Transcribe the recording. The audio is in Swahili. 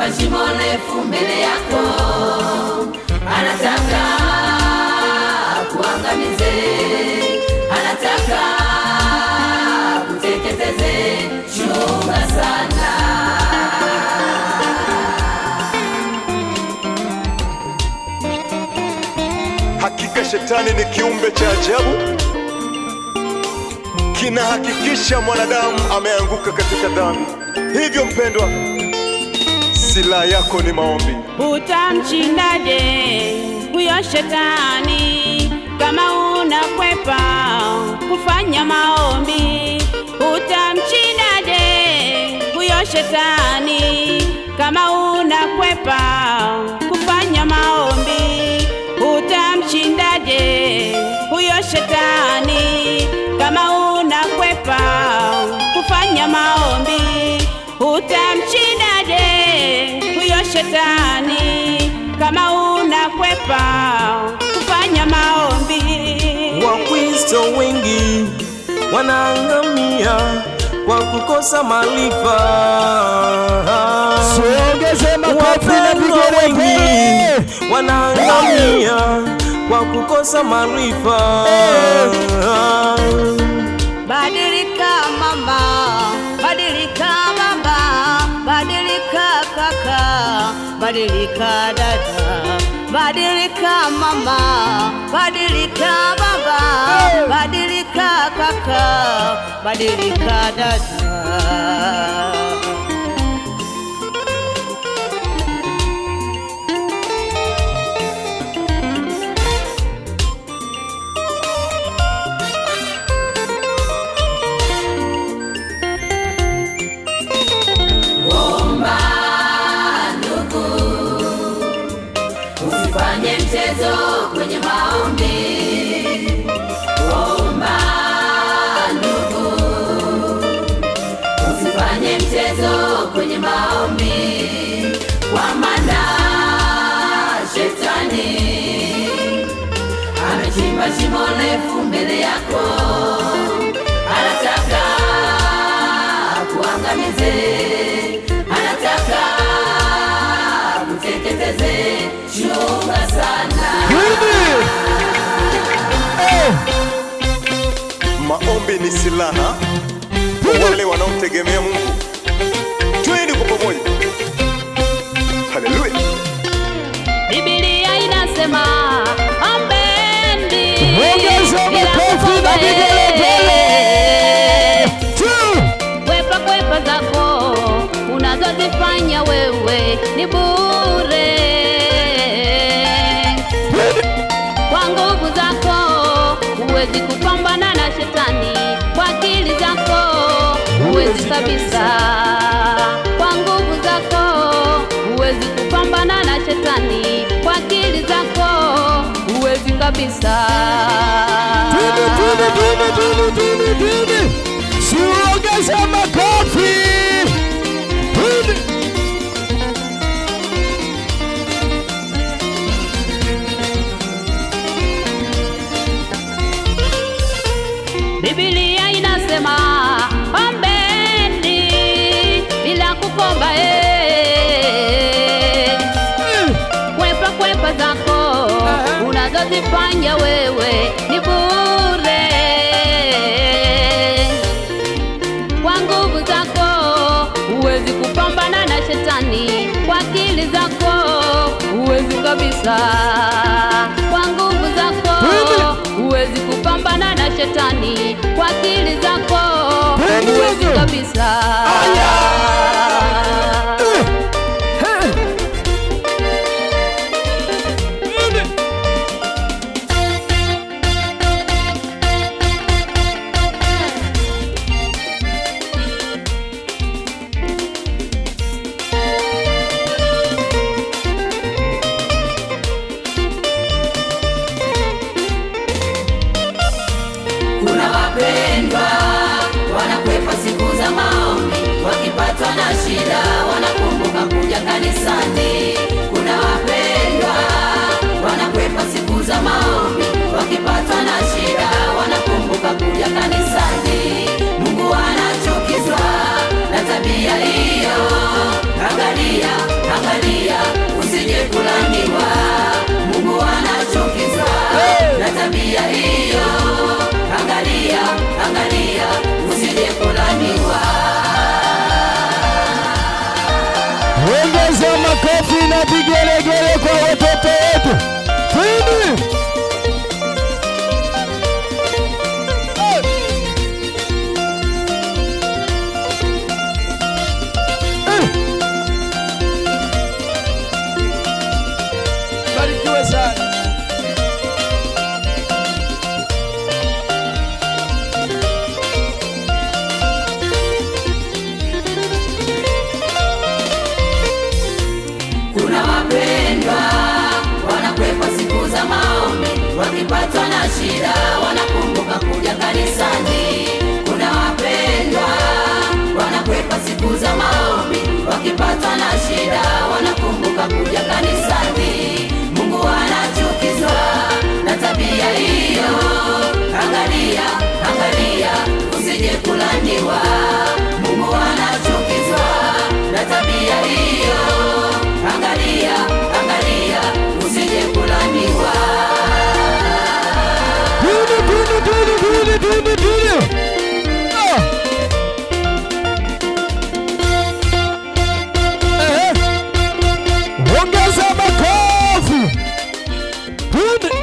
Amechimba shimo refu mbele yako, anataka kuangamize, anataka kuteketeze. Chunga sana. Hakika shetani ni kiumbe cha ajabu, kinahakikisha mwanadamu ameanguka katika dhambi. Hivyo mpendwa, silaha yako ni maombi. Utamshindaje huyo shetani kama unakwepa kufanya maombi? Utamshindaje huyo shetani kama unakwepa kufanya maombi? Utamshindaje huyo shetani kama unakwepa kufanya maombi? Utamshindaje huyo shetani kama unakwepa kufanya maombi? Wakristo wengi wanaangamia kwa kukosa maarifa. Siongeze makofi na Wapendwa wengi vigelegele. wanaangamia kwa kukosa maarifa. Badilika mama, badilika baba, badilika kaka, badilika dada, badilika mama, badilika baba, badilika kaka, badilika dada. Omba ndugu, usifanye mchezo kwenye maombi. Omba ndugu, usifanye mchezo kwenye maombi, kwa maana shetani amechimba shimo refu mbele yako, anataka kuangamize, anataka kuteketeze. Chunga sana. Maombi ni silaha kwa wale wanaomtegemea Mungu. Twende kwa pamoja. Haleluya. Biblia inasema ombeni Ongeza bila makofi na kuomba, vigelegele. Two. Kwepa kwepa zako unazozifanya wewe ni bure. Kwa nguvu zako huwezi kupambana na shetani, kwa akili zako huwezi kabisa. Kwa nguvu zako huwezi kupambana na shetani, kwa akili zako huwezi kabisa. Twende, twende, twende, twende, twende, twende. Siongeze makofi. Twende. Biblia inasema ombeni bila kukomba, eh. Kwepa kwepa zako unazozifanya wewe ni bure. Kwa nguvu zako huwezi kupambana na shetani, kwa akili zako huwezi kabisa. Kwa nguvu zako huwezi kupambana na shetani, kwa akili zako huwezi kabisa. Kuna wapendwa shida wanakumbuka kuja kanisani. Kuna wapendwa wanakwepa siku za maombi, wakipatwa na shida wanakumbuka kuja kanisani. Mungu anachukizwa na tabia hiyo. Angalia, angalia, usije kulaniwa. Mungu anachukizwa na tabia hiyo. Angalia, angalia, usije kulaniwa. Twende, twende, twende, twende, twende, twende. Ah. Ehe. Ongeza makofi. Twende.